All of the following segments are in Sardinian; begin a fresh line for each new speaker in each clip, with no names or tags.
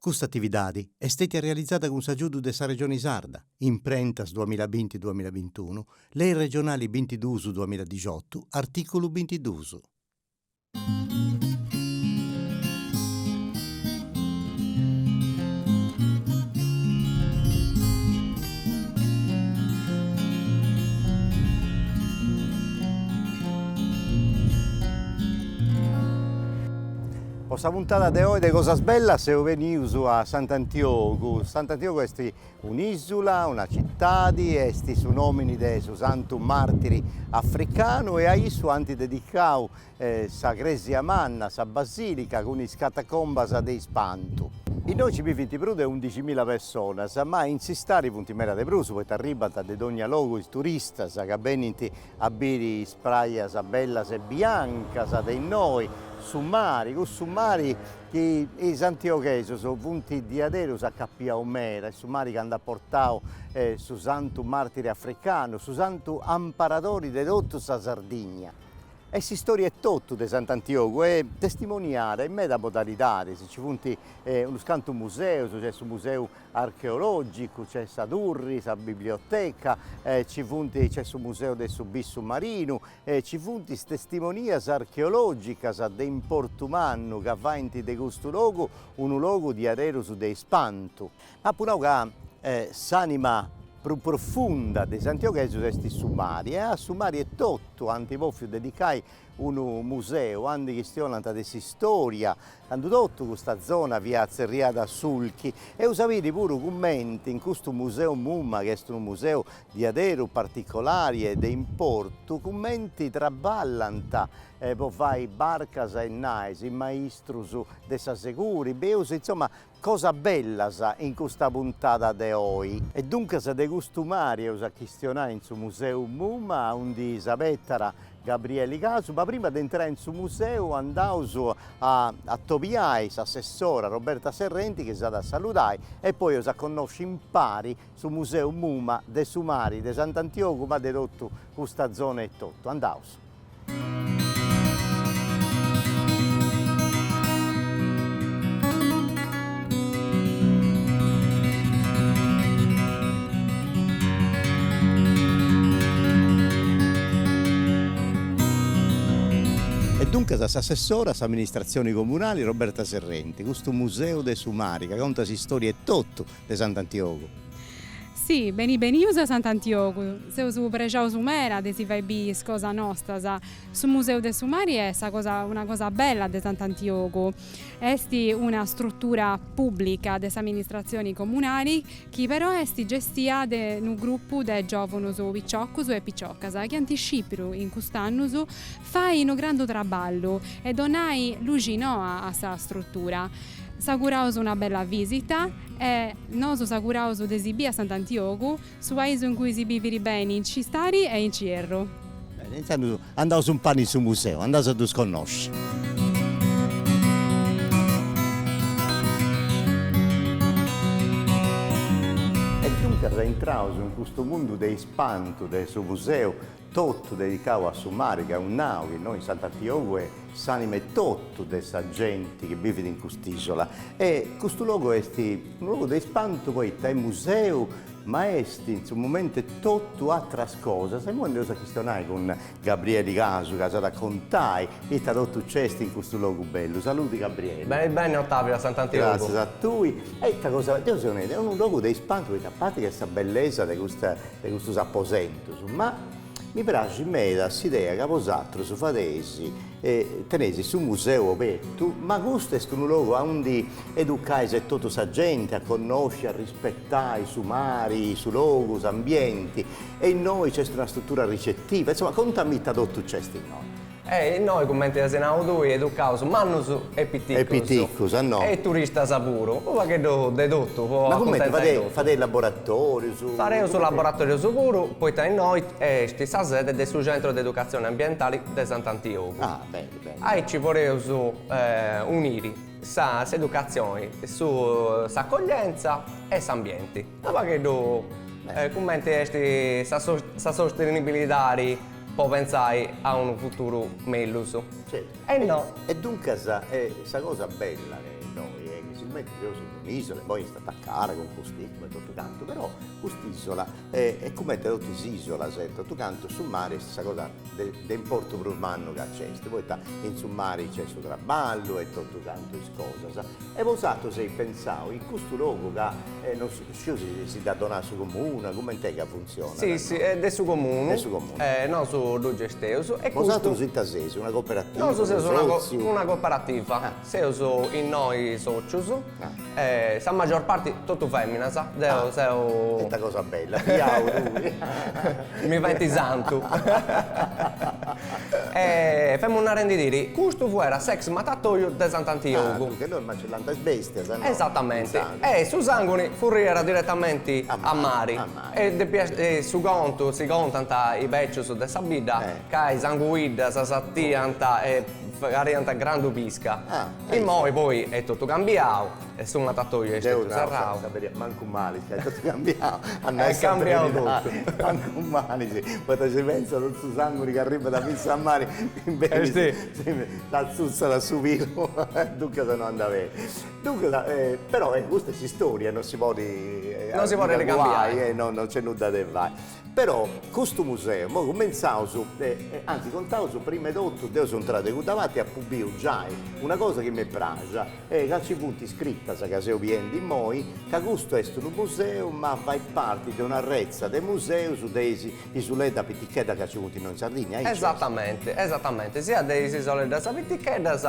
Custa atividadi est stètia realizada cun s'agiudu de sa Regioni Sarda, Imprentas duamillabinti duamillabintunu, Lei regionali bintiduus duamilladixotu, artìculu bintiduus. Po sa puntada de oi de Cosas Bellas seus benius a Sant'Antiogu. Sant'Antiogu est un'isula, una citadi, est su nomini de su santu martiri africanu e a issu ant dedicau sa cresia manna, sa basilica cun is catacombas de ispantu. Innoi nci bivint prus de undiximilla personas, ma in s'istadi funt meda de prus, poita arribant de dogna logu is turistas ca benint a biri is prajas bellas e biancas de innoi, su mari, cussu mari chi is antioghesus funt diaderus acapiaus meda, est su mari ca nd'at portau su santu martiri africanu, su santu amparadori de totu sa Sardigna. E s'istoria etotu de Sant'Antiogu est testimoniada in meda modalidadis, nci funt unus cantu museus, nc'est su museu archeologicu, nc'est sa turri, sa biblioteca, nci funt, nc'est su museu de su bissu marinu, nci funt is testimonias archeologicas de importu mannu ca faint de custu logu unu logu diaderus de ispantu. Apu nau ca s'anima prus profunda de is antioghesus est su mari e a su mari etotu ant pòfiu dedicai unu museu aundi chistionant de s'istoria, candu totu custa zona fiat tzerriada Sulchi, eus a biri puru cumenti in custu museu Muma, chi est unu museu diaderu particolari e de importu, cumenti traballant po fai barcas e nais, is maistrus de sa Seguri, bieus insoma Cosas bellas in custa puntada de oi. E duncas de custu mari eus a chistionai in su Museu Muma aundi s'abetat Gabrieli Casu, ma prima de intrai in su museu andaus a atobiai s'assessora Roberta Serrenti chi s'at a saludai e poi eus a connosci impari su Museu Muma de su mari de Sant'Antiogu ma de totu custa zona etotu. Andaus. E duncas s'assessora a s'amministratzioni comunali Roberta Serrenti, custu museu de su mari ca contat s'istòria etotu de Sant'Antiogu.
Si, beni benius a Sant'Antiogu, seus prexaus meda de si fai biri is cosas nostras. Su Museu de su Mari est sa cosa una cosa bella de Sant'Antiogu, est una strutura pùblica de s'amministratzioni comunali chi però est gestia de unu grupu de giòvunus piciocus e piciocas chi ant scìpiu in cust'annus fai unu grandu traballu e donai luxi noa a sa strutura. S'auguraus una bella visita e nosu s'auguraus de si biri a Sant'Antiogu, su paisu in cui si biviri beni in s'istadi e in s'ierru.
Beni, intzandus andaus umpari in su museu, andaus a ddus connosci. E duncas intraus in custu mundu de ispantu de su museu totu dedicau a su mari, ca eus nau chi innoi in Sant'Antiogu est s'anima etotu de sa genti chi bivit in cust'isola. E custu logu est unu logu de ispantu poita est museu, ma est in su momentu etotu atras cosas. E imoi nd'eus a chistionai cun Gabrieli Casu ca s'at a contai ita totu nc'est in custu logu bellu. Saludi Gabrieli.
Beni beni Ottavio a Sant'Antiogu.
Gràtzias a tui. E ita cosa, deu seu nendi, est unu logu de ispantu poita a parti che sa bellesa de custa de custus aposentus, ma mi praxit meda s'idea ca bosatrus fadeis, teneis su museu obertu, ma custu est unu logu aundi educais etotu sa genti a connosci, a rispetai su mari, su logu, s'ambienti, e innoi nc'est una struttura ricettiva, insoma contami ita totu nc'est innoi.
E innoi, cumenti as nau tui, educaus mannus e piticus.
E piticus, a no.
E turistas puru, unu pagheddu de totu po acuntentai totus.
Ma cumenti, fadeis laboratorius?
Fadeus laboratorius puru, poita innoi est sa sede de su Centro de Educazione Ambientali de Sant'Antiogu.
Ah, beni, beni.
Aici podeus uniri s'educatzioni, s'acoglientza e s'ambienti. Unu pagheddu cumenti est sa sostenibilidadi Po pentzai a unu futuru mellus.
Certu.
E no.
E duncas sa cosa bella innoi est chi si. cumenti seus in un'isola, immoi est atacada cun cust'istmu e totu cantu, però cust'isola e cumenti totu is isolas e totu cantu su mari est sa cosa de de importu prus mannu ca nc'est, poita in su mari nc'est su traballu e totu cantu is cosas. E bosatrus eis pensau in custu logu ca non sciu si si dd'at donau su comunu, cument'est ca funtzionat?
Si, si, est de su comunu.
De su comunu.
Nosu ddu gesteus e custu.
Bosatrus ita seis, una cooperativa,
Nosu seus una cooperativa, seus innoi socius Sa maggior parti totu feminas, deu seu.
Ita cosa bella, biau tui.
Mi faint santu. E femu narendidiri, custu fuera s'ex matatoiu de Sant'Antiogu.
Ah, che innoi macellant is bestias, no?
Esatamenti. E su sanguni furriera diretamenti a mari. E depiat, su contu, si contant i becius de sa bidda, ca is anguiddas sartiant e fadiant grandu pisca. Immoi poi est totu cambiau e su matatoiu est totu serrau.
Mancu mali ca est totu cambiau, a nai
Est
sa
cambiau
beridadi,
totu.
Mancu mali, si, poita si pentzat totu su sanguni chi arribat fintzas a mari,
Eh si.
S'atzutzat su pilu, duncas no andat beni. Duncas, però custa est s'istoria, non si podit
Non si podit cambiai.
No non nc'est nudda de fai. Però custu museu, imoi cumentzaus, anzi contaus prima 'e totu, deu seu intrau de cudda parti e apu biu giai una cosa chi m'est praxa, ca nci funt scritas ca seu biendi immoi, ca custu est unu museu ma fait parti de una retza de museus de is isuleddas piticheddas ca nci funt innoi in Sardigna, aici est?
Esatamenti, esatamenti, siat de is isuleddas piticheddas,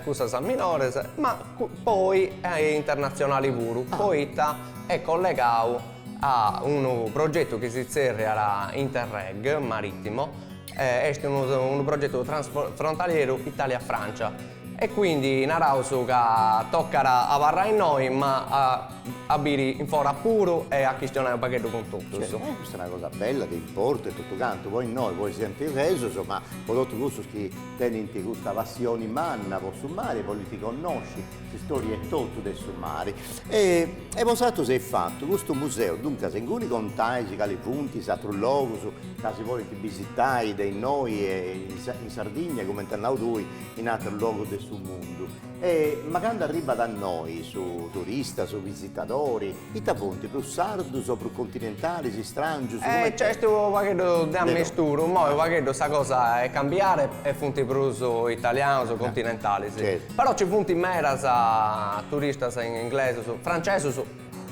cussas minores, ma poi est internatzionali puru, poita est collegau a unu progetu chi si tzerriat Interreg Marittimo, est unu progetu transfrontalieru Italia-Francia e quindi naraus ca tocat a abarrai innoi ma a biri in fora puru e a chistionai unu pagheddu cun totus.
Eh custa est una cosa bella de importu e totu cantu, po innoi po is antiochesus ma po totu cussus chi tenint custa passioni manna po su mari e bolint connosci s'istoria etotu de su mari. E e bosatrus eis fatu custu museu, duncas inguni contais cali funt is atrus logus ca si podint bisitai de innoi e in Sardigna, cumenti as nau tui, in atrus logus de su mundu. E ma candu arribat a innoi su turista, su visitadori, ita funt, prus sardus o prus continentalis, strangius,
cumenti est? Nc'est unu pagheddu de ammesturu, imoi unu pagheddu sa cosa est cambiada e funt prus italianus o continentalis. Però ci funt medas turistas inglesus, francesus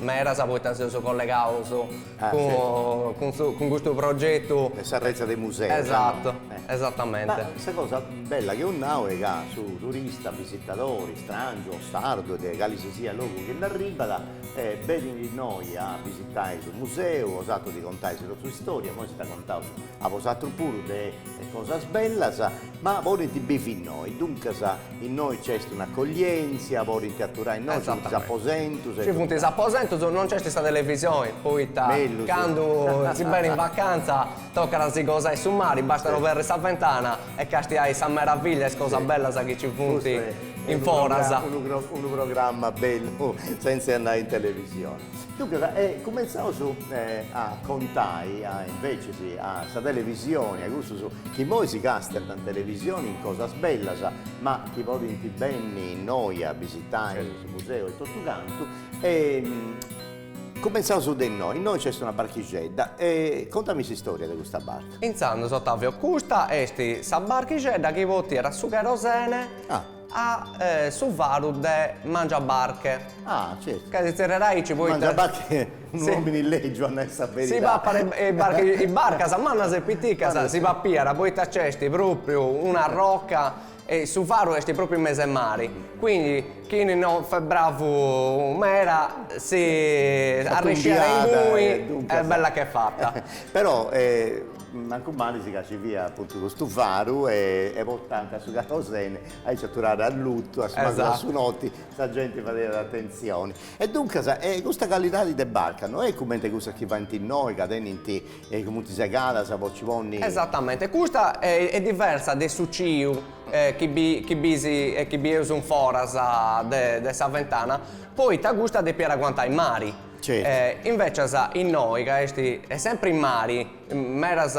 medas poita seus collegaus cun cun custu progetu.
De sa retza de museus.
Esatto, esattamente.
Ma sa cosa bella chi eus nau est ca su turista, visitadori, strangiu o sardu de cali si siat logu chi nd'arribat, benit innoi a bisitai su museu, 'osatrus ddi contais totu s'istoria, imoi si dda contaus a bosatrus puru de cosas bellas, ma podint bivi innoi, duncas innoi nc'est un'acoglièntzia, podint aturai innoi, nci funt is aposentus
e. Nci funt is aposentus, non nc'est sa televisioni, poita candu si benit in vacantza tocat a si gosai su mari, bastat oberri sa ventana e castiai sa meraviglia e is cosas bellas chi nci funt in foras.
Unu programma bellu sentza 'e andai in televisioni. Duncas, e cumentzaus a contai invecis a sa televisioni, a cussus chi immoi si castiant in televisioni in cosas bellas, ma chi podint benni innoi a bisitai su museu e totu cantu, e cumentzaus de innoi, innoi nc'est una barchixedda e contami s'istoria de custa barca.
Intzandus Ottavio, custa est sa barchixedda chi portiat su cherosene a su faru de Mangiabarche.
Ah, certu.
Ca si zerriat aici poita.
Mangiabarche unu nomini legiu a nai sa beridadi.
Si papat in barcas mannas e piticas, si papiat poita nc'est propriu una rocca e su faru est propriu in mesu 'e mari, quindi chini no fait bravu meda si arresciat inguni e bella che fata.
Però Mancu mali si ca ci fiat apuntu custu faru e portànt su cherosene, aici aturàt allutu, a su mancu a su noti sa genti fadiat atentzioni. E duncas custa calidadi de barca no est cumenti cussas chi faint innoi ca tenint chi funt segadas po ci ponni.
Esatamenti, custa est diversa de su ciu. chi bi chi bisi e chi bieus in foras de de sa ventana, poita custa depiat aguantai mari.
Certu.
Invecias innoi ca est est sempri mari, medas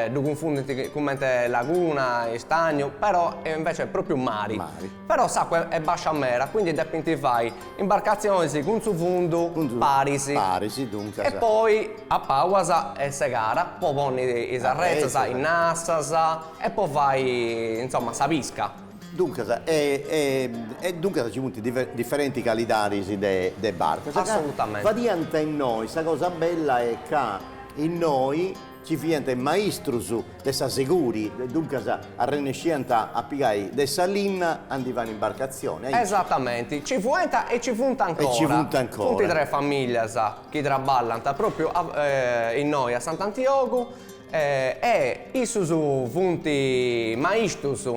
ddu cunfundint cumenti laguna, istagnu, però invece est propriu mari.
Mari.
Però s'acua est bascia meda, quindi depint fai imbarcatzionis cun su fundu paris.
Paris, duncas.
E poi a palas est segada po ponni is arretzas, is nassas e po fai, insoma, sa pisca.
Duncas, e e duncas ci funt diferenti calidadis de de barcas.
Assolutamente.
Fadiant innoi, sa cosa bella est ca innoi ci fiant is maistrus de sa seguri, duncas arrennesciant a pigai de sa linna a ndi fai un'imbarcatzioni,
aici. Esatamenti, ci fuent e ci funt ancora.
E ci funt ancora.
Funt tres familias chi traballant propriu innoi a Sant'Antiogu e issus funt maistus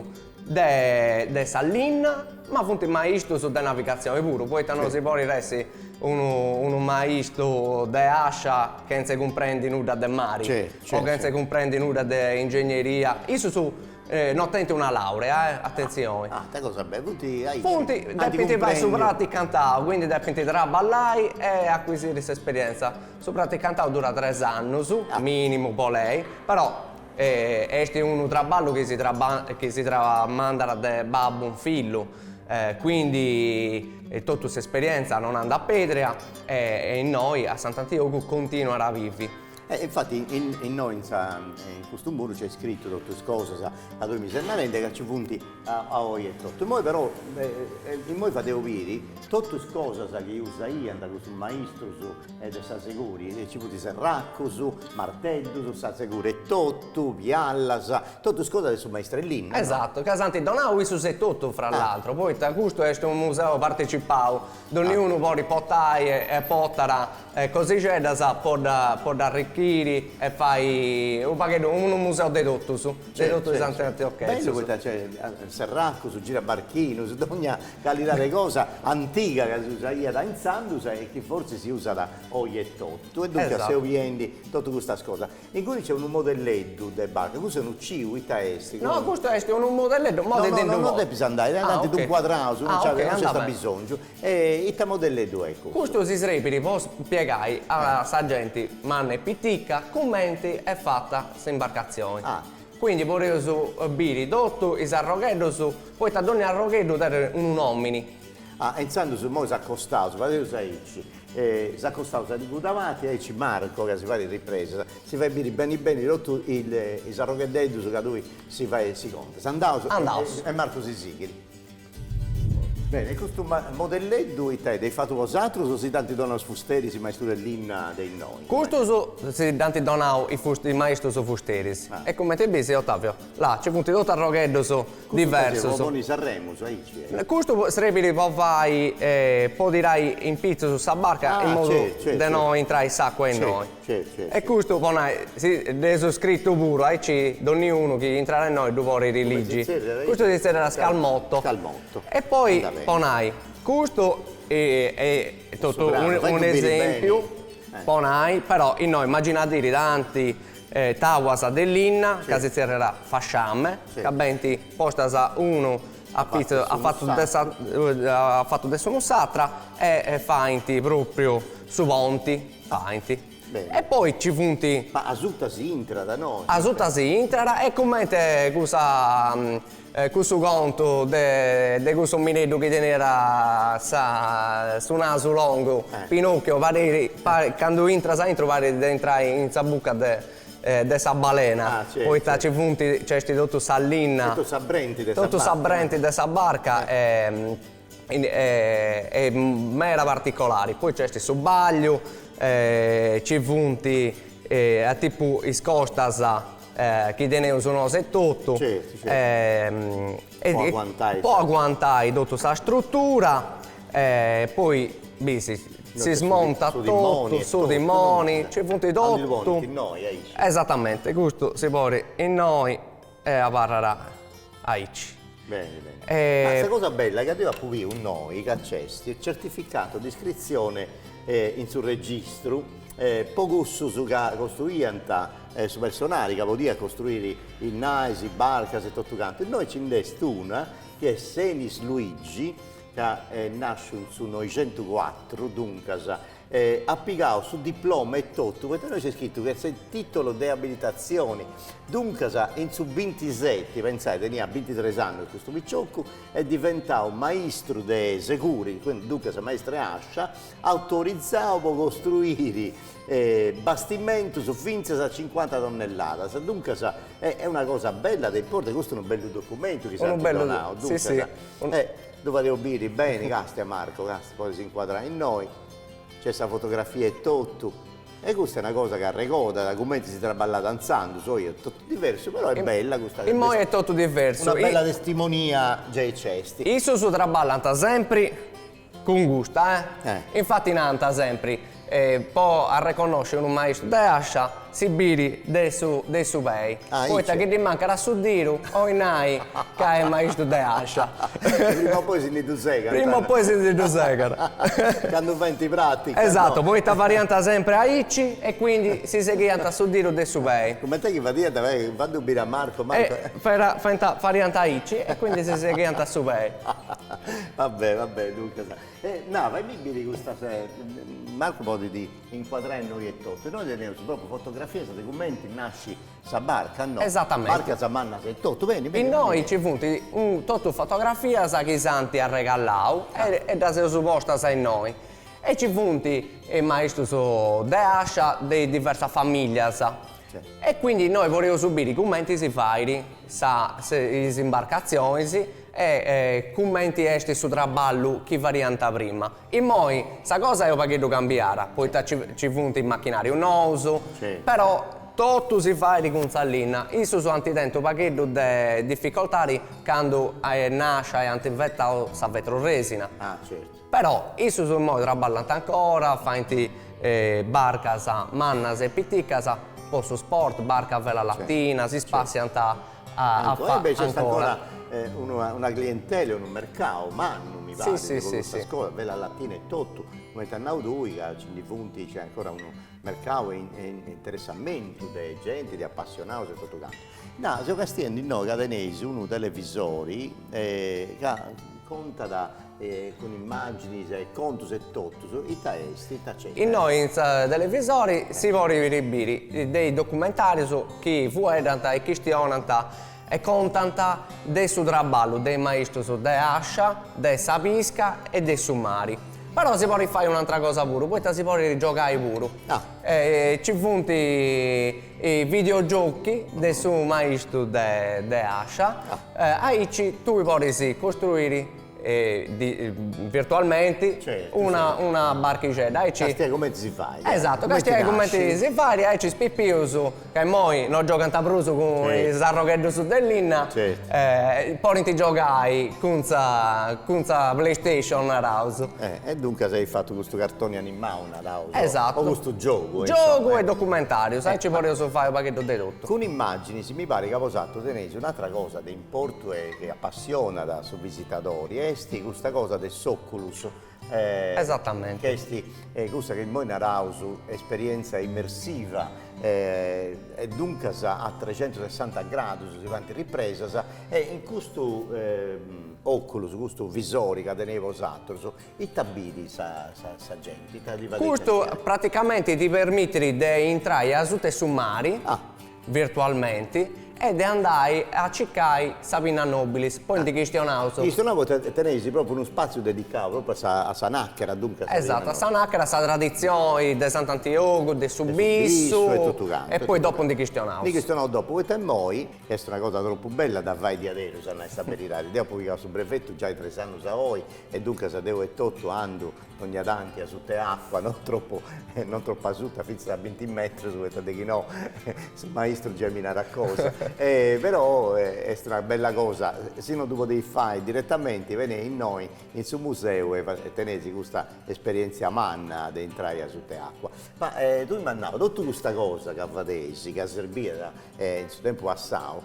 de de sa linna, ma funt maistus de navigatzioni puru, poita no si podit essi unu unu maistu de ascia chentze cumprendi nudda de mari o chentze cumprendi nudda de ingegneria, issus no tenint una laurea, eh, atentzioni.
Ah, ita cosa bella, funt aici.
Funt, depint fai su praticantau, quindi depint traballai e acquisiri s'esperienza. Su praticantau durat tres annus, minimu po lei, però Est unu traballu chi si chi si tramandat de babbu in fillu, quindi totu s'esperienza non andat pèrdida e innoi a Sant'Antiogu continuat a bivi.
E infati innoi in sa in custu muru c'est scritu totu is cosas ca tui mi ses narendi ca ci funt a oi e totu. Immoi però immoi fadeus biri totu is cosas chi usaiant custus maistrus e de sa seguri, ci funt serracus, marteddus, sa seguri etotu, piallas, totu is cosas de su maistru 'e linna,
no? Esatto, ca s'ant donau issus etotu, fra l'altro, poita custu est unu museu partecipau, donniunu podit portai e portat cosixeddas po dda po dd'arrichiri e fai unu pagheddu unu museu de totus, de totus is
sant'antiochesus. Bellu poita c'est serracus, girabarchinus, dogna Calidade 'e cosa antiga ca si usaiat intzandus e chi fortzis si usat oi etotu. E duncas seu biendi totu custas cosas. Inguni nc'est unu modelleddu de barca, custu est unu ciu, ita est?
No, custu est unu modelleddu,
mo ti ddu No, no, no depis andai, tanti ddu incuadraus, non nc'est abisongiu. E ita modelleddu est custu?
Custu si srebit po spiegai a sa genti manna e pitica cumenti est fata s'imbarcatzioni. Quindi podeus biri totu is arrogheddus, poita dònnia arrogheddu tenit unu nòmini.
Ah, e intzandus immoi s'acostaus, fadeus aici, s'acostaus a custa parti, aici Marco, ca si fait is ripresas, si fait biri beni beni totu is arrogheddeddus ca tui si fai si contas. Andaus?
Andaus.
E Marco si sighit. Bene, e custu modelleddu ita est, dd'eis fatu bosatrus o si dd'ant donau is fusteris, is maistus de linna de innoi?
Custus si dd'ant donau is maistus fusteris. E cumenti bisi, Ottavio, là nci funt totu arrogheddus diversus.
Custu po ponni is arremus, aici
est? Custu srebit po fai, po tirai in pitzus sa barca in modu de no intrai s'acua innoi. E custu po nai, si dd'eus scritu puru, aici donniunu chi intrat innoi ddu podit ligi. Custu si zerriat scalmotto. E poi po nai, custu est totu un'esempiu po nai, però innoi immaginadiri tanti taulas de linna ca si zerriat fasciame, ca benint postas unu a pitzus a fatu de sa a fatu de s'unu s'atra e faint propriu su ponti Faint.
Bene.
E poi ci funt.
Ma asuta si intrat, no?
Asuta si intrat e cummente cussa cussu contu de de cussu omineddu chi teniat sa su nasu longu, Pinocchio, parit parit candu intras aintru parit de intrai in sa bucca de de sa balena, poita ci funt nc'est totu sa linna,
totu sa brenti de sa
barca, totu sa brenti de sa barca e Est meda particolari, poi nc'est su bagliu, ci funt a tipu is costas chi teneus nosu etotu, po aguantai totu sa struttura, poi bisi si smontat totu, su timoni, ci funt totu, esatamenti, custu si ponit innoi e abarrat aici.
Beni, beni. Ma sa cosa bella ca deu apu biu innoi ca nc'est certificato di iscrizione in su registru po cussus ca costruiant su personali ca podiat costruiri is nais, is barcas e totu cantu. Innoi nci nd'est una chi est Senis Luigi, ca est nasciu in su noixentucuatru, duncas at pigau su diploma e totu, poita innoi c'est scritu che est titolo de abilitazioni, duncas in su bintiseti, pentzai, teniat bintitres annus custu piciocu, est diventau maistru de seguri, duncas maistru 'e ascia, autorizau po costruiri bastimentus fintzas a cincuanta tonnelladas, duncas est una cosa bella de importu, custu est unu bellu documentu chi s'ant donau, duncas ddu fadeus biri beni, castia Marco, castia, podis incuadrai innoi, nc'est sa fotografia e totu, e custa est una cosa chi arregodat cumenti si traballat intzandus, oi est totu diversu, però est bella custa.
Immoi est totu diversu.
Una bella testimonia gei nc'est.
Issus traballant sempri Cun custa, eh? Infati nant sempri, po arreconnosci unu maistu de ascia si biri de su de su pei, poita chi ddi mancat su didu 'olit nai ca est maistu de ascia.
Prima o poi si ndi ddu segant.
Prima o poi si ndi ddu segant.
Candu faint pratica.
Esatto, poita fadiant sempri aici e quindi si seghiant su didu de su pei.
Cument'est chi fadiant, faddu biri a Marco, Marco.
Fadiant aici e quindi si seghiant su pei.
Va bè, va bè, duncas. No, faimì biri custas, Marcu podit incuadrai innoi etotu. Innoi teneus propriu fotografias de cumenti nascit sa barca, no?
Esatamenti.
Barcas mannas etotu, beni, beni.
Innoi nci funt totu fotografias chi s'ant arregallau e ddas eus postas innoi. E nci funt is maistus de ascia de is diversas familias. E quindi innoi podeus biri cumenti si fait sa is imbarcatzionis e cumenti est su traballu chi fadiant prima. Immoi sa cosa est u' pagheddu cambiada, poita ci funt machinarius nous, però totu si fait cun sa linna, issus ant tentu u' pagheddu de dificoltadi candu est nascia e ant inventau sa vetroresina. Però issus immoi traballant ancora, faint barcas mannas e piticas po su sport, barca a vela latina, si spassiant a
a fai ancora. Una clientela, unu mercau mannu mi parit po custas cosas, vela latina e totu, cumenti as nau tui ca nci ndi funt, nc'est ancora unu mercau e interessamentu de genti, de apassionaus e totu cantu. No, seu castiendi innoi ca teneis unu televisori ca contat cun immaginis e contus e totus, ita est, ita c'est?
Innoi in sa televisori si podit biri dei documentarius chi fueddant e chistionant e contant de su traballu de is maistus de ascia, de sa pisca e de su mari. Però si podit fai un'antra cosa puru, poita si podit giogai puru. Ci funt i videogiochi de su maistu de ascia, aici tui podis costruiri virtualmenti una una barchixedda
aici. Castiai cumenti si fait.
Esatto, castiai cumenti si fait, aici is pipius ca immoi no giogant prus cun is arrogheddus de linna podint giogai cun sa cun sa playstation naraus.
E duncas eis fatu custu cartoni animau naraus.
Esatto.
O custu giogu.
Giogu e documentarius, aici podeus fai u' pagheddu de totu.
Cun immaginis mi parit ca bosatrus teneis un'atra cosa de importu e chi apassionat su visitadori est custa cosa de s'oculus.
Esatamenti.
Chi est cussa chi immoi naraus esperienza immersiva e duncas a trexentusessanta gradus si faint ripresas e in custu oculus, custu visori ca teneis bosatrus, ita biri sa sa genti, ita ddi
fadeis Custu praticamenti ti permitit de intrai asuta 'e su mari virtualmenti e de andai a circai sa pinna nobilis, poi ndi chistionaus.
Chistionaus poita teneis propriu unu spaziu dedicau propriu a sa a sa nàcchera, duncas.
Esatto, a sa nàcchera, sa traditzioni de Sant'Antiogu, de su bissu
e totu cantu.
E poi dopu ndi chistionaus.
Ndi chistionaus dopu, poita immoi est una cosa tropu bella da fai diaderus, a nai sa beridadi. Deu apu pigau su brevetu giai tres annus a oi e duncas deu etotu andu Dogna tanti asuta 'e acua, non tropu non tropu asuta, fintzas a binti metrus, poita de chi no su maistru giai mi narat cosa. Però est una bella cosa, si non ddu podeis fai diretamenti, benei innoi in su museu e teneis custa esperientzia manna de intrai asuta 'e acua. Ma tui m'as nau, totu custa cosa ca fadeis, ca serbiat in su tempus passau,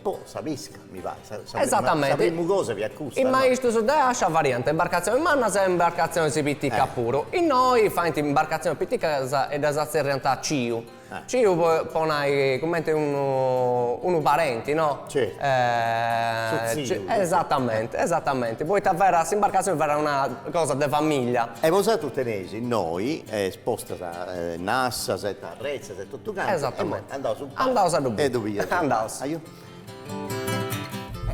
po sa pisca, mi parit, sa
Esatamenti.
primu cosa fiat custa,
no? Is maistus de ascia fadiant imbarcatzionis mannas e imbarcatzionis piticas puru. Innoi faint imbarcatzionis piticas e ddas tzerriant ciu. Tziu po nai cumenti unu unu parenti, no?
Certu. Su tziu.
Esatamenti, esatamenti, poita fiat s'imbarcazioni fiat una cosa de famiglia.
E bosatrus teneis innoi espostas nassas e arretzas e totu cantu.
Esatamenti.
Andaus
Andaus a ddu
biri. E ddu bius.
Andaus.
Ayu.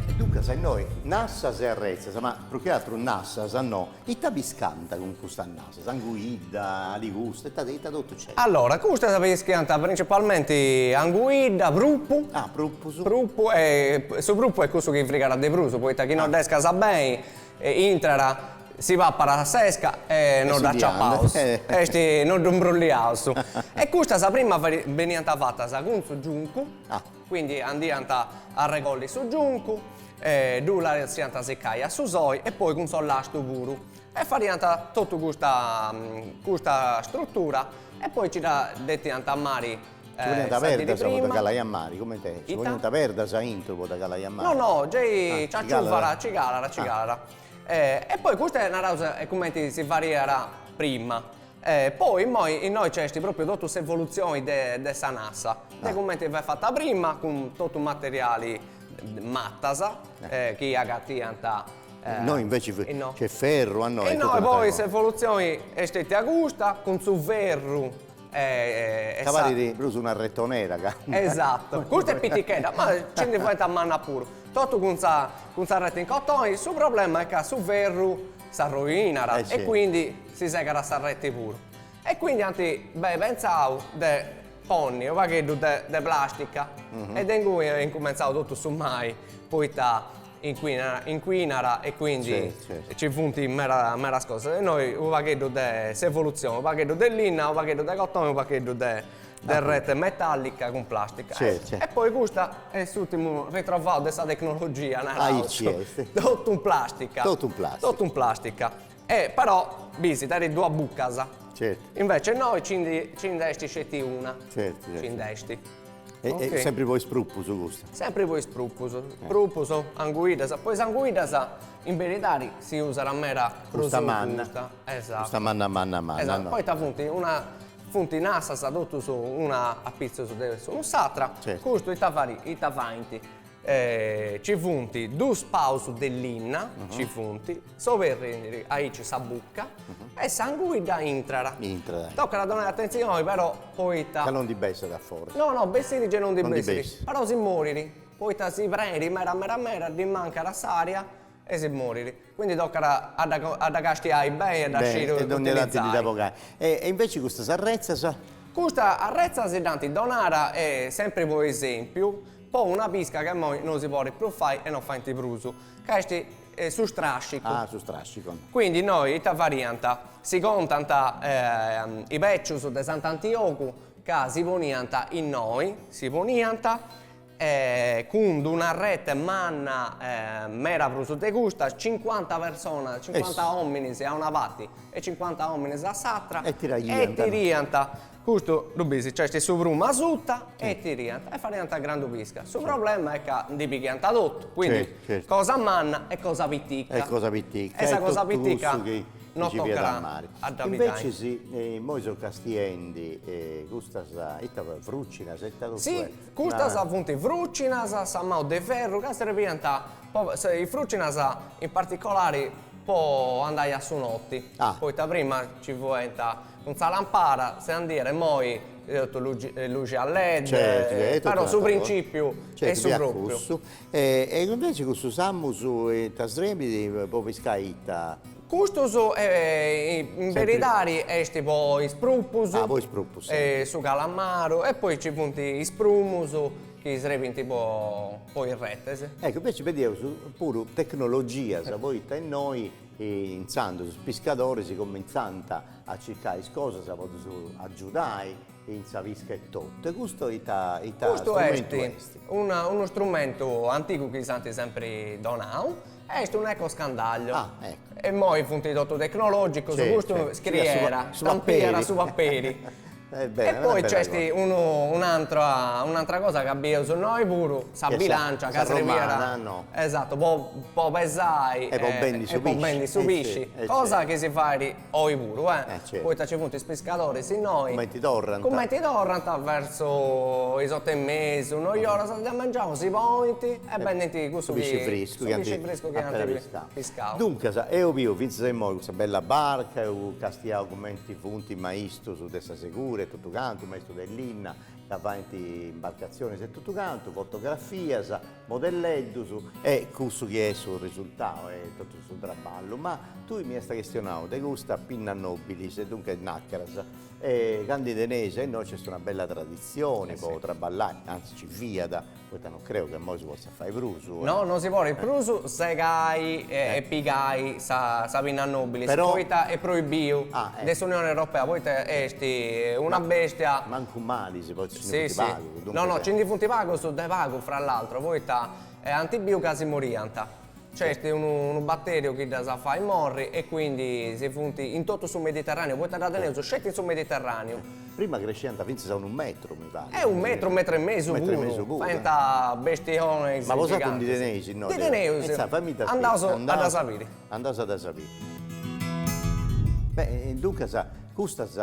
E duncas innoi nassas e arretzas, ma prus che atru nassas no, ita piscant cun custas nassas? Anguidda, aligusta, ita ita totu nc'est?
Allora, custas pischiant principalmenti anguidda, prupu.
Ah, prupus.
Prupu e su prupu est cussu chi frigat de prus, poita chi no dd'escas beni intrat, si papat s'esca e no dd'aciapaus, est no ddu imbrolliaus. E custas prima beniant fatas cun su giuncu. Quindi andiant a arregolli su giuncu, ddu lassiant siccai a su soi e poi cun s'ollastu puru e fadiant totu custa custa struttura e poi ci dda dettiant a mari
Ci poniant perdas po dda calai a mari, cumenti est? Ci poniant perdas aintru po dda calai a mari?
No no, gei ci aciuvat, ci calat, ci calat. E poi custa naraus est cumenti si fadiat prima E poi immoi innoi nc'est propriu totu s'evolutzioni de de sa nassa, de cumenti fiat fata prima cun totu materiali matas chi agatiant
Innoi inveci nc'est ferru, a
innoi. Innoi poi s'evolutzioni est stetia custa, cun su ferru e
sa. Ca parit prus una retonera ca.
Esatto, custa est pitichedda, ma nci ndi fuent a manna puru, totu cun sa cun sa rete in cotoni, su problema est ca su ferru s'arroinat e quindi si segat sa reti puru. E quindi ant beni pentzau de ponni unu pagheddu de de plastica e de ingui est incumentzau totu su mai, poita incuinat incuinat e quindi ci funt meda medas cosas. E innoi unu pagheddu de s'evolutzioni, unu pagheddu de linna, unu pagheddu de cotoni, unu pagheddu de de rete metallica cun plastica. E poi custa est s'urtimu ritrovau de sa tecnologia, naraus.
Aici est.
Totu in plastica.
Totu in plastica.
Totu in plastica. E però, bisi, tenit duas bucas.
Certu.
Invece innoi ci ndi ci nd'est sceti una.
Certu, certu.
Ci nd'est.
E sempri po is prupus custa?
Sempri po is prupus. Prupus, anguiddas. Po is anguiddas in beridadi si usat meda prus
custa. Manna.
Esatto.
Custa manna manna manna.
Esatto, poita funt una Funt nassas totus una a pitzus de s'unu s'atra. Custu ita fari ita faint? Ci funt dus paus de linna, ci funt, s'oberrint aici sa bucca e s'anguidda intrat.
Intrat.
Tocat a donai atentzioni però poita.
Ca non ndi bessat a foras.
No no, bessiri gei non ndi bessit, però si morit, poita si prenit meda meda meda, ddi mancat s'aria e si morit. Quindi tocat a dda a dda castiai beni e dda sciri
E dogna tanti ndi dda bogai. E inveci custas arretzas?
Custa arretza si dd'ant donada, e sempri po esempiu, po una pisca ca immoi non si podit prus fai e non faint prus, ca est su strascicu.
Ah, su strascicu.
Quindi innoi ita fadiant? Si contant i becius de Sant'Antiogu ca si poniant innoi, si poniant E cun d'una rete manna meda prus de custa, cincuanta personas, cincuanta ominis a una parti e cincuanta ominis a s'atra,
e tiraiant,
e tiriant, custu ddu bisi, nc'est su prumu asuta e tiriant e fadiant grandu pisca. Su problema est ca ndi pighiant totu, quindi cosa manna e cosa pitica.
E cosa pitica.
E sa cosa pitica no tocat a dda pigai.
Invecis immoi seu castiendi custas, ita frucinas, ita totu
est? Custas funt frucinas, sa manu de ferru, ca serbiant po, is frucinas in particolari po andai a su noti, poita prima ci fuent cun sa lampara, si andiat, immoi totu luxi a led, però su principiu est su propriu.
E inveci custus amus ita srebit po piscai ita?
Custus in beridadi est po is prupus,
ah, po is prupus,
su calamaru e poi ci funt is prumus chi srebint po po is retes.
Ecco, inveci bidieus puru tecnologias, poita innoi intzandus is piscadoris cumintzant a circai is cosas po ddus agiudai in sa pisca etotu. E custu ita ita
Custu est unu strumentu antigu chi s'ant sempri donau Est un ecoscandaglio.
Ah, ecco.
E immoi funt totu tecnologicos, custu scriera, stampiera su paperi. E poi nc'est unu un'antra un'antra cosa ca bieus innoi puru, sa bilancia ca srebiat, esatto, po po pesai
e po bendi su pisci, po
bendi su pisci, cosa chi si fait oi puru, eh, poita nci funt is piscadoris innoi,
cumenti torrant,
cumenti torrant versu is otto e mesu, noi oras de mengianu si ponint e bendint cussu
pisci friscu
chi ant piscau.
Duncas, eus biu fintzas a immoi custa bella barca, eus castiau cumenti funt is maistus de sa segura e totu cantu, maistu de linna ca faint imbarcatzionis e totu cantu, fotografias, modelleddus e cussu chi est su risultau e totu su traballu. Ma tui m'iast chistionau de custa pinna nobilis e duncas is naccaras e candu teneis e innoi nc'est una bella traditzioni po traballai, anzi nci fiat Poita non creu ca immoi si potzat fai prus.
No, non si podit prus segai e pigai sa sa pinna nobilis, poita est proibiu de s'Unione Europea, poita est una bestia.
Mancu mali si poita nci ndi funt pagus.
No, no, nci ndi funt pagus de pagu, fra l'altro, poita ant biu ca si moriant. Nc'est unu unu batteriu chi ddas fait morri e quindi si funt in totu su Mediterraneu, poita dda teneus sceti in su Mediterraneu.
Prima cresciant fintzas a unu metru, mi parit.
E unu metru, unu metru e mesu puru, faint bestionis gigantis.
Ma bosatrus ndi teneis innoi?
Ndi teneus, andaus a ddas biri.
Andaus a ddas biri. Beh, duncas custas,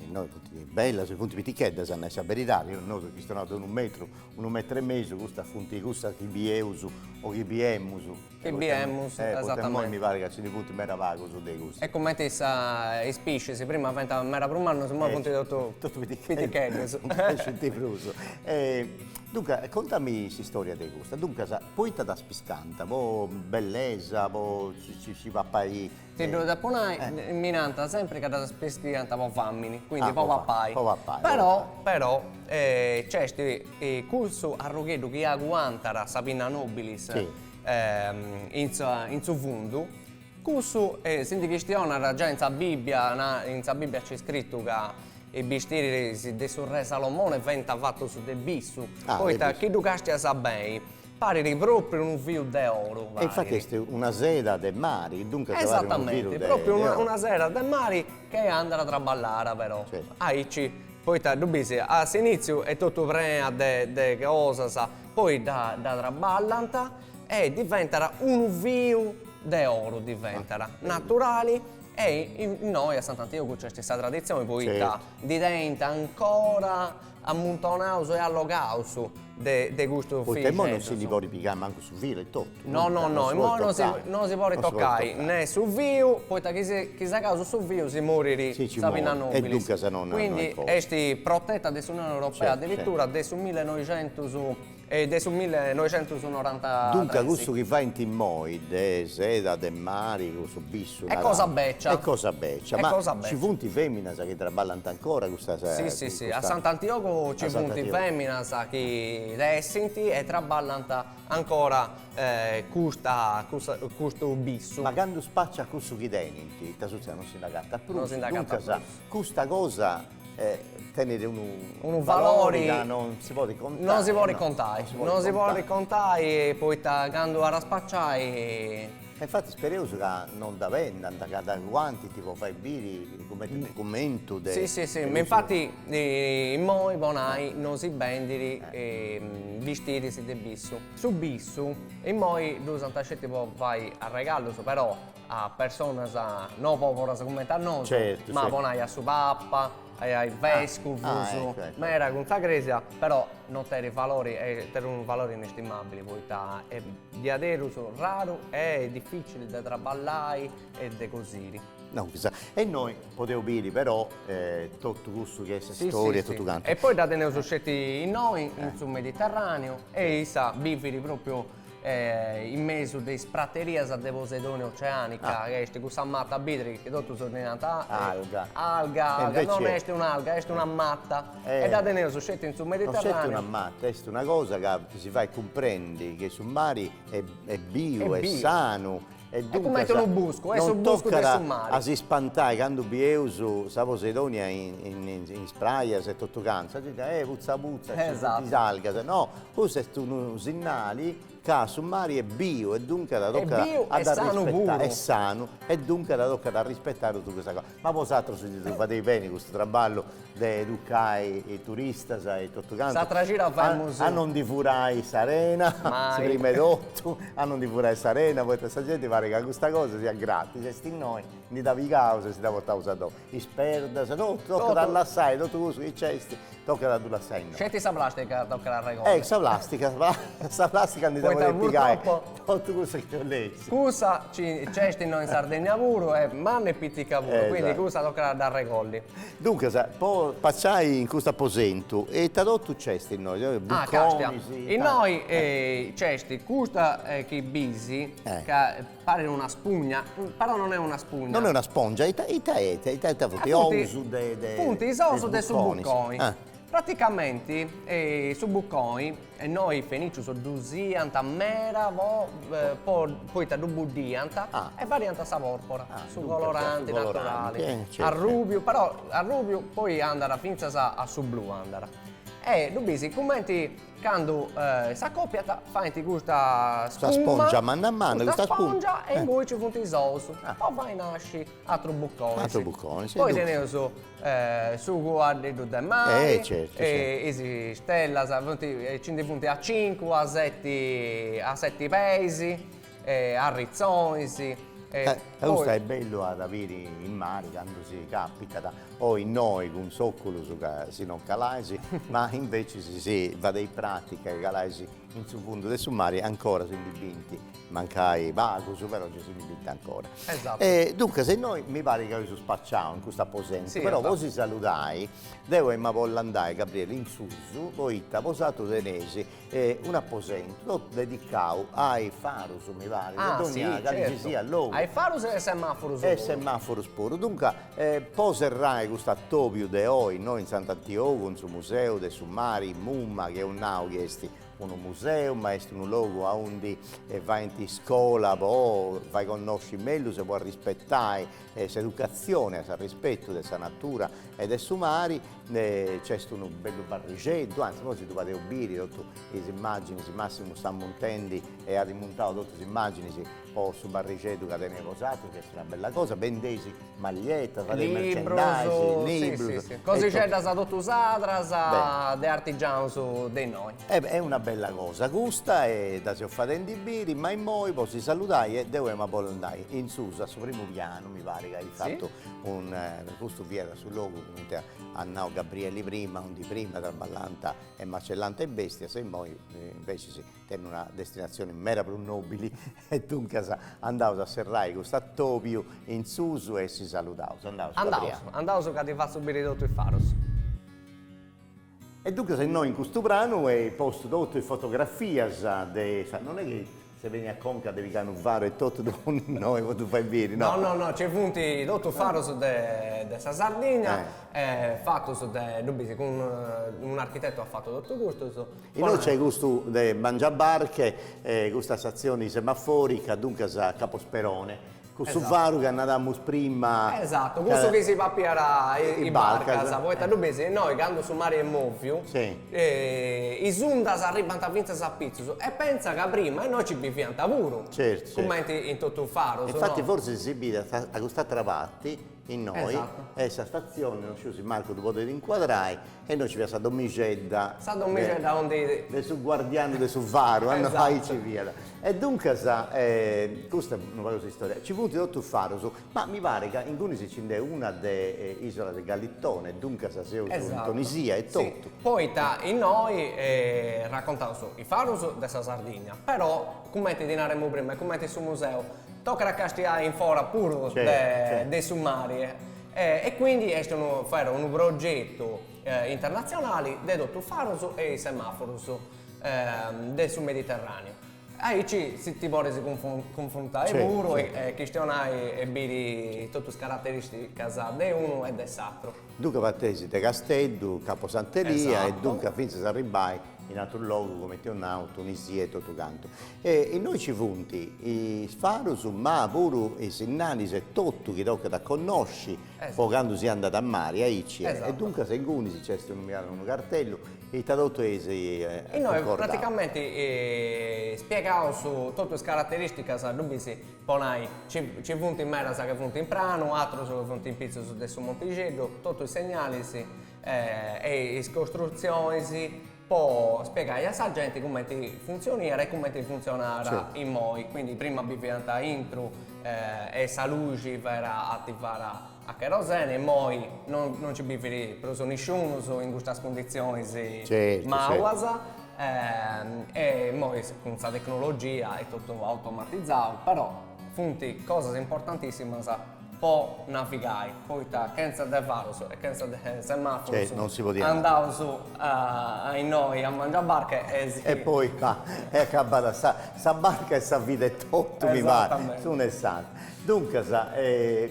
innoi funt bellas, funt piticheddas a nai sa beridadi, nosu chistionaus de unu metru Unu metru e mesu, custas funt cussas chi bieus o chi biemus.
Chi biemus,
esatamenti. Poita immoi mi parit ca nci ndi funt meda pagus de custas.
E cumenti is piscis, prima fiant meda prus mannus, immoi funt totu
totu piticheddus. Non crescint prus. Duncas, contami s'istoria de custa. Duncas, poita ddas piscant? Po bellesa, po si papai
Ti ddu depu nai, mi nant sempri ca ddas pischiant po famini, quindi po papai.
Po papai.
Però, però, nc'est cussu arrogheddu chi aguantat sa pinna nobilis in in su fundu, cussu si ndi chistionat giai in sa Bibbia, in sa Bibbia nc'est scritu ca is bistiris de su re Salomone fiant fatus de bissu, poita chi ddu castias beni Parit propriu unu fiu de oru,
parit. E infati est una seda de mari, duncas parit unu filu de
oru. Esatamenti, propriu una seda de mari chi andat traballada però, aici, poita ddu bisi, a s'initziu est totu prena de de cosas, poi dda dda traballant e diventat unu fiu de oru diventat, naturali e innoi a Sant'Antiogu nc'est sa traditzioni poita ndi tenint ancora ammuntonaus e allogaus de de custus
Poita immoi non si ndi podit pigai mancu su filu e totu.
No no no, immoi non si non si podit tocai ne su fiu, poita chi si chi segaus su fiu si morit sa pinna nobilis.
E duncas no no
Quindi est protetta de s'Unione Europea addirittura de su millenoixentus de su millenoixentusnorantatres.
Duncas cussu chi faint immoi de seda de mari, cussu bissu
Est cosa beccia.
Est cosa beccia, ma nci funt feminas chi traballant ancora custas.
Si si si, a Sant'Antiogu nci funt feminas chi tessint e traballant ancora custa custu bissu.
Ma candu spaciat cussu chi tenint, ita sutzedit, non si nd'agatat prus.
Non si nd'agatat prus.
Duncas custa cosa tenit unu
unu valori
ca non si podit contai.
Non si podit contai, non si podit contai poita candu at a spaciai.
E infati spereus ca non dda bendant, ca dda aguantint po fai biri cumenti documentu de.
Si si si, ma infati immoi po nai non si bendit bistiris de bissu. Su bissu immoi ddu usant sceti po fai arregallus, però a personas no poboras cumenti a nosu, ma po nai a su papa, a is vescuvus, meda cun sa cresia, però non tenit valori, tenit unu valori inestimabili poita est diaderus raru e dificili de traballai e de cosiri.
No, chissà. E innoi podeus biri però totu cussu chi est sa storia e totu cantu.
E poi dda teneus sceti innoi, in su Mediterraneu, e issa bivit propriu in mesu de is praterias de Posidonia oceanica, ca est cussa mata bidri chi totus ddi nant
alga,
alga, alga, non est un'alga, est una mata e dda teneus sceti in su Mediterraneu.
Non sceti una mata, est una cosa ca si fait cumprendi che su mari est biu, est sanu
e duncas cumenti unu buscu, est su buscu de su mari.
A si spantai candu bieus sa Posidonia in is prajas e totu cantu, sa genti, eh putza putza, ci funt is algas, no, custu est unu sinnali. Ca su mari est biu e duncas tocat a dd'arrispetai, est sanu e duncas tocat a arrispetai totu custa cosa. Ma bosatrus si ddu fadeis beni custu traballu de educai is turistas e totu cantu.
S'atra cida faemus.
A non ndi furai s'arena, prima 'e totu, a non ndi furai s'arena, poita sa genti parit ca custa cosa siat gratis, est innoi, ndi dda pigaus e si dda portaus a domu. Is perdas, totu, tocat a lassai totu cussu chi nc'est, tocat a ddu lassai innoi.
Sceti sa plastica tocat a arregolli.
Eh, sa plastica, sa plastica ndi dda podeis pigai, totu cussu chi 'oleis.
Cussa nc'est innoi in Sardegna puru e manna e pitica puru, quindi cussa tocat a dda arregolli.
Duncas, po spaciai in custu aposentu, ita totu nc'est innoi?
Ah, castia, innoi nc'est custa chi bisi, ca Parit una spugna, però non è una spugna.
Non è una spongia, ita ita est? Ita ita funt? Ous de
de Funt is ous de su buccoi. Praticamenti su buccoi, innoi is fenicius ddu usiant meda po po poita ddu buddiant e fadiant sa porpora, su coloranti naturali, arrubiu, però arrubiu poi andat fintzas a su blu andat. E ddu bisi cumenti Candu s'acopiant faint custa
spuma, spongia manna manna,
custa spongia e ingui ci funt is ous po fai nasci atrus buconis.
Atrus buconis.
Poi teneus su cuaddeddu de mari, is stellas, ci ndi funt a cincu, a seti, a seti peis, arritzonis.
E custu est bellu a dda biri in mari candu si capitat o innoi cun s'oculus ca si non calais, ma invecis si fadeis pratica e calais in su fundu de su mari ancora si ndi bint, mancai pagus, però gei si ndi bint ancora.
Esatto.
E duncas innoi mi parit ca eus spaciau in custu aposentu, però po si saludai deu emu a bolli andai, Gabriele, in susu, poita bosatrus teneis Un'aposentu totu dedicau a is farus, mi parit, de dogna cali si siat logu.
A is farus e semàforus
puru. E semàforus puru. Duncas, po serrai custu atobiu de oi innoi in Sant'Antiogu, in su Museu de su Mari, Muma, chi eus nau chi est unu museu, ma est unu logu aundi faint iscola po fai connosci mellus e po arrispetai s'educatzioni a s'arrispetu de sa natura e de su mari, Nc'est unu bellu barrixeddu, anzi imoi si ddu fadeus biri totu is immaginis, Massimu sta muntendi e at muntau totu is immaginis po su barrixeddu ca teneis bosatrus, chi est una bella cosa, bendeis maglietas, fadeis merchandising,
librus. Cosixeddas totu sadras de artigianus de innoi.
Est una bella cosa custa e dda seus fadendi biri, ma immoi po si saludai e deu emu a bolli andai in susu a su primu pianu, mi parit ca eis fatu un custu fiat su logu cumenti at nau Gabrieli prima, undi prima traballànt e macellànt is bestias e immoi invecis tenit una destinatzioni meda prus nobili e duncas andaus a serrai custu atobiu in susu e si saludaus.
Andaus Gabrieli. Andaus, andaus ca ti fatzu biri totu is farus.
E duncas innoi in custu pranu eis postu totu is fotografias de sa, non est chi si benit a conca de pigai unu faru e totu ddu ponni innoi po ddu fai biri,
no? No, no, no, nci funt totu is farus de de sa Sardigna, fatus de, ddu bisi, cun un'architettu at fatu totu custus.
Innoi nc'est custu de Mangiabarche, custa statzioni semaforica, duncas a Capo Sperone Cussu faru ca naramus prima.
Esatto, cussu chi si papiat is barcas, poita ddu bisi, innoi candu su mari est moviu, is undas arribant fintzas a pitzus e pentza ca prima innoi ci biviant puru, cumenti in totu is farus,
no? Infati forsis si bidet a cust'atra parti, innoi, est sa statzioni, non sciu si Marco ddu podit incuadrai, E innoi ci fiat sa domixedda.
Sa domixedda aundi.
De su guardianu de su faru, aici fiat. E duncas custa est unu pagu s'istoria. Ci funt totu is farus, ma mi parit ca ingunis nci nd'est una de Isola de Galitone, duncas seus in Tunisia e totu.
Poita innoi raccontaus is farus de sa Sardigna, però cumenti ti naremu prima e cumenti su museu, tocat a castiai in fora puru de su mari E quindi est unu fiat unu progetu internatzionali de totu is farus e is semàforus de su Mediterràneu. Aici si ti podis cunfruntai puru e chistionai e biri totu is caraterìsticas de unu e de s'atru.
Duncas parteis de Casteddu, Capo Sant'Elia e duncas fintzas a arribbai. in aterus logus, cumenti eus nau, Tunisia e totu cantu. E innoi ci funt is farus, ma puru is sinnalis e totu chi tocat a connosci po candu si andat a mari, aici est. E duncas ingunis nc'est unu unu cartellu, ita totu eis
Innoi praticamenti spiegaus totu is carateristicas, ddu bis Po nai, nci funt medas chi funt in pranu, atrus chi funt in pitzus de su montixeddu, totu is segnalis e is costrutzionis po spiegai a sa genti cumenti funtzionaiat e cumenti funtzionat immoi, quindi prima biviant aintru e sa luxi fiat ativada a cherosene, immoi non nci bivit prus nisciunus in custas cunditzionis mauas e immoi cun sa tecnologia est totu automatizau, però funt cosas importantissimas po navigai, poita chentza de faros e chentza de semafurus andaus a innoi a Mangiabarca e si.
E poi est acabada sa barca e sa vida etotu mi parit, s'una e s'atera. Duncas,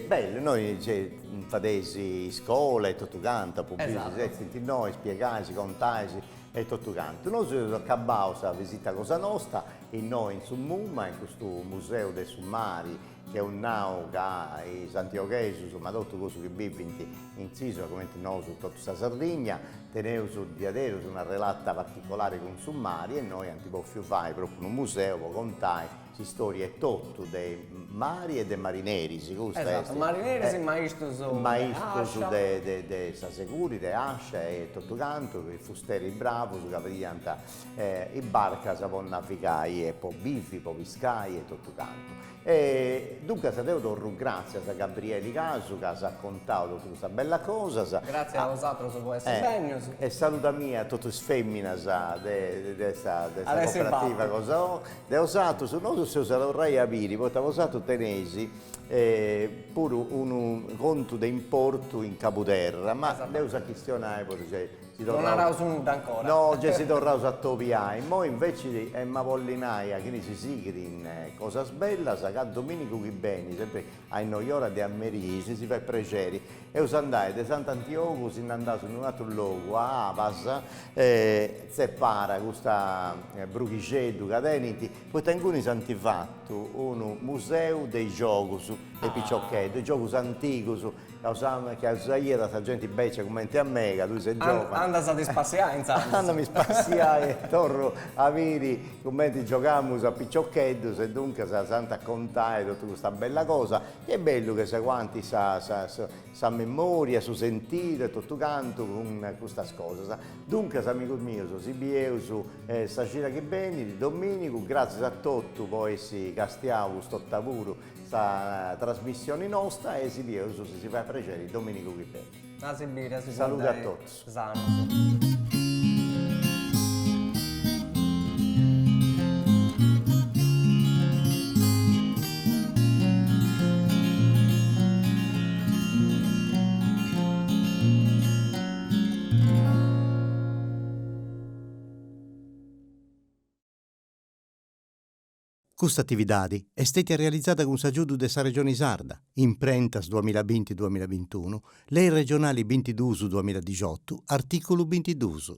bellu, innoi fadeis iscola e totu cantu, po biri si setzint innoi, spiegais, contais e totu cantu. Nosu eus acabau sa visita cosa nosta innoi in su MUMA, in custu museu de su mari, chi eus nau ca is antioghesus, ma totu cussus chi bivint in s'isula, cumenti nosu totu sa Sardigna, teneus diaderus una relata particolari cun su mari e innoi ant bòfiu fai propriu unu museu po contai S'istoria etotu de mari e de marineris, custa est.
Esatto, marineris, maistus de
Maistus de de sa seguri, de ascia e totu cantu, is fusteris bravus ca fadiant is barcas po navigai e po bivi, po piscai e totu cantu. E duncas deu torru gràtzias a Gabrieli Casu ca s'at contau totu custas bellas cosas.
Gràtzias a bosatrus po essi bènnius.
E saluda·mì a totu is fèminas de de sa de sa cooperativa cosa De 'osatrus, nosu s'eus a torrai a biri, poita bosatrus teneis puru unu contu de importu in Cabuderra, ma nd'eus a chistionai poita gei
si torraus. Non naraus nudda ancora.
No, gei si torraus a atobiai. Immoi inveci emu a bolli nai a chini si sighit in Cosas Bellas ca dominigu chi benit, sempri a is noiora de a merì, si si fait prexeri, Eus andai de Sant'Antiogu si nd'andaus in un'atru logu, a Abas, e Zeppara, custa brughixeddu ca tenint, poita ingunis ant fatu unu museu de is giogus de piciocheddu, is giogus antigus ca usaiat sa genti becia cumenti a mei, ca tui ses giovanu.
Andas a ti spassiai intzandus.
Andu a mi spassiai e torru a biri cumenti giogamus a piciocheddus e duncas s'ant a contai totu custa bella cosa. Est bellu chi s'aguantit sa sa memoria, su sentidu e totu cantu cun custas cosas. Duncas amigus mius, si bieus sa cida chi benit, dominigu, gratzias a totu po essi castiau cust'orta puru sa trasmissioni nosta e si bieus, si si fait prexeri, dominigu chi benit.
A si biri, a si
Salude a totus.
Sanus.
Custa atividadi est stètia realizada cun s'agiudu de sa Regioni Sarda, Imprentas duamillabinti duamillabintunu, Lei regionali bintiduus duamilladixotu, artìculu bintiduus.